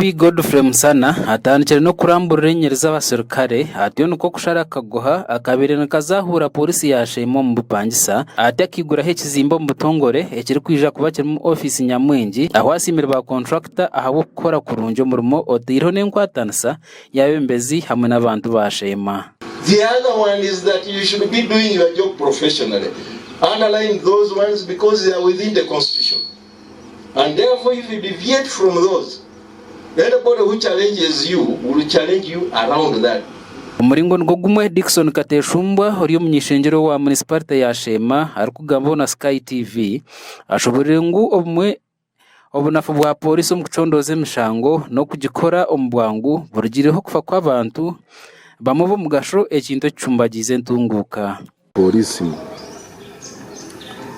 SP Godfrey Musana atandikire n'okuramburira enyiri z'abaserukare atyo nikwo kushara akaguha akabaire nikazahuura poorisi ya Sheema omu bupangisa atyo akaiguraho ekizimbe omu butongore ekirikwija kuba kirimu ofiisi nyamwingi ahu asiimire ba kontrakita ahabw'okukora kurungi omurimo otaireho n'enkwatanisa y'abeebembezi hamwe n'abantu ba Sheema. The other one is that you should be doing your job professionally. Underline those ones because they are within the constitution. And therefore if you deviate from those, anybody who challenges you will challenge you around that. Omuringo nigwo gumwe, Dickson Kateshumbwa ori omuny'ishengyero wa munisiparite ya Sheema arikugambaho na Sky TV ashoboreire ngu obumwe obunafu bwa poorisi omu kucondooza emishango n'okugikora omu bwangu burugiireho okufa kw'abantu bamwe ab'omugasho ekintu ekicumbagiize entunguuka. Pooriisi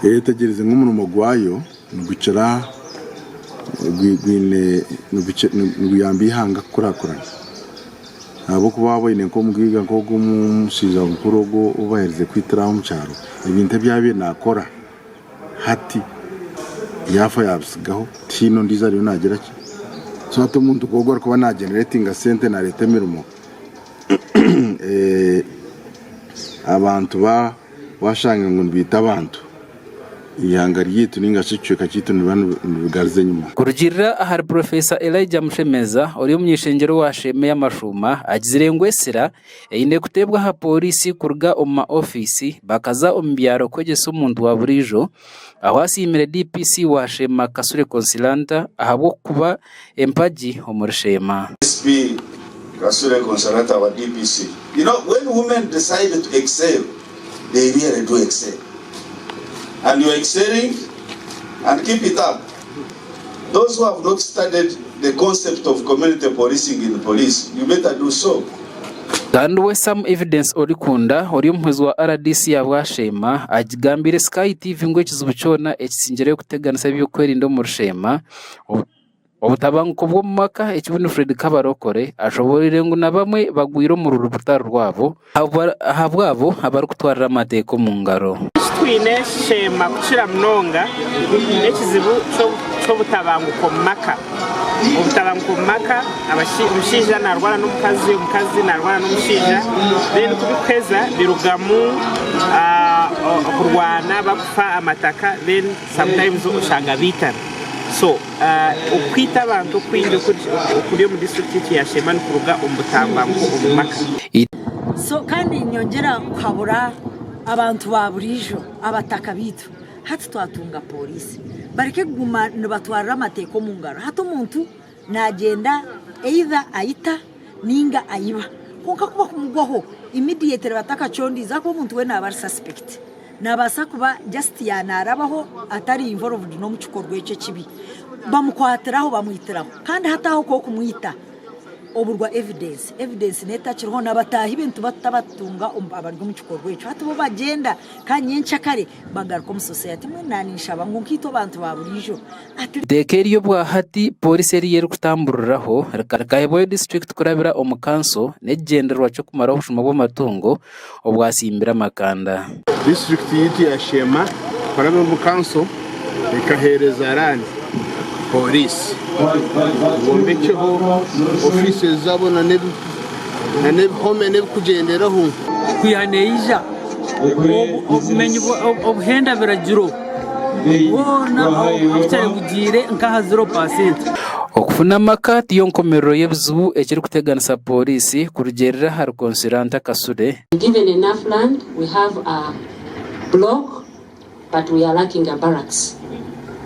eyetegyereize ngu omurimo gwayo nigukira gwine niguyamba eihanga kukurakurana ahabw'okuba waaba oine nk'omugaiga nk'ogwo omushaija mukuru ogwo ou baherize kwitira aho omu kyaro ebintu ebi abaire naakora hati yaafa yaabitsigaho tihaine ondiijo ariyo naagira ki so hati omuntu nk'ogwo arikuba naageneretinga sente naareeta emirimo. Abantu washanga ngu nibaita abantu, eihanga ryaitu ninga shi ekicweka kyaitu nibiba nibigariza enyima. Kurugiirira ahari Purofeesa Elijah Mushemeza ori omuny'eishengyero wa Sheema ey'amashuuma agizire ngu esira eine kuteebwa aha pooriisi kuruga omu ma ofiisi bakaza omu byaro kwegyesa omuntu wa buriijo ahu asiimire DPC wa Sheema Kasule Consilanta ahabw'okuba empagi omuri Sheema. SP Kasule Consolata wa DPC, You know when women decide to excel, they really do excel and you are excelling and keep it up. Those who have not studied the concept of community policing in police, you better do so. Kandi we Sam Evidence Orikunda ori omuhwezi wa rdc ya Bwasheema agigambiire Sky TV ngu ekizibu kyona ekitsingireyo kuteganisa eby'okwerinda omuri Sheema Obutabanguko bw'omu maka eki Winfred Kabarokore ashoboreire ngu na bamwe bagwire omu ruru rutari rwabo ahabw'abo abarikutwarira amateeka omu ngaro. Eki twine sheema kukira munonga n'ekizibu ky'obutabanguko omu maka. Obutabanguko omu maka, omushaija naarwana n'omukazi, omukazi naarwana n'omushaija, then ku birikuheza birugamu okurwana bakufa amataka then sometimes oshanga baitana. So okwita abantu okwingi okuri omu disiturikiti yaitu ya Sheema nikuruga omu butabanguko omu maka. So kandi ninyongyera kuhabura abantu ba buriijo abataka baitu hati twatunga pooriisi bareke kuguma nibatwarira amateeka omu ngaro hati omuntu nagyenda either ayita ninga ayiba kwonka ku bakumugwaho immediately batakakyondiize ahakuba omuntu we naaba ari suspect. Nabaasa kuba just yanarabaho atari involved n'omukikorwa ekyo ekibi bamukwatiraho bamwitiraho kandi hati aho kwokumwita oburwa evidence, evidence netakiriho nabataahi be nituba tutabatunga abari omukikorwa ekyo hati bo bagyenda kandi nyenkyakare bagaruka omu society mbwenu naninshaba ngu nkaitwe abantu baburiijo at Eiteeka eri obwahati poorisi eriyo erikutamburiraho rikahebwayo disiturikiti kurabira omu kanso n'ekigyendererwa ky'okumaraho obushuma bw'amatungo obwasimbire amakanda. Disiturikiti yaitu ya Sheema kuraba omu kanso ekaheereza raandi pooriisi bombekyeho ofiisi zaabo n'ebihome n'ebikugyenderaho. Kwiha neija obumenyi obuhenda biragiro bwona actually bugiire nk'aha 0%. Okufuna amaka tiyo nkomerero y'ebizibu ekirikuteganisa pooriisi kurugiirira ahari Consilanta Kasule. Given enough land, we have a block but we are lacking a barracks.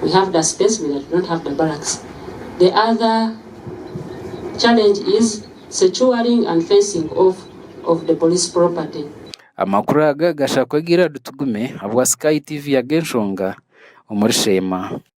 We have the space but we don't have the barracks. The other challenge is securing and fencing off of the police property. Amakuru aga gashakwe Gerald Tugume ahabwa Sky TV ag'enshonga omuri Sheema.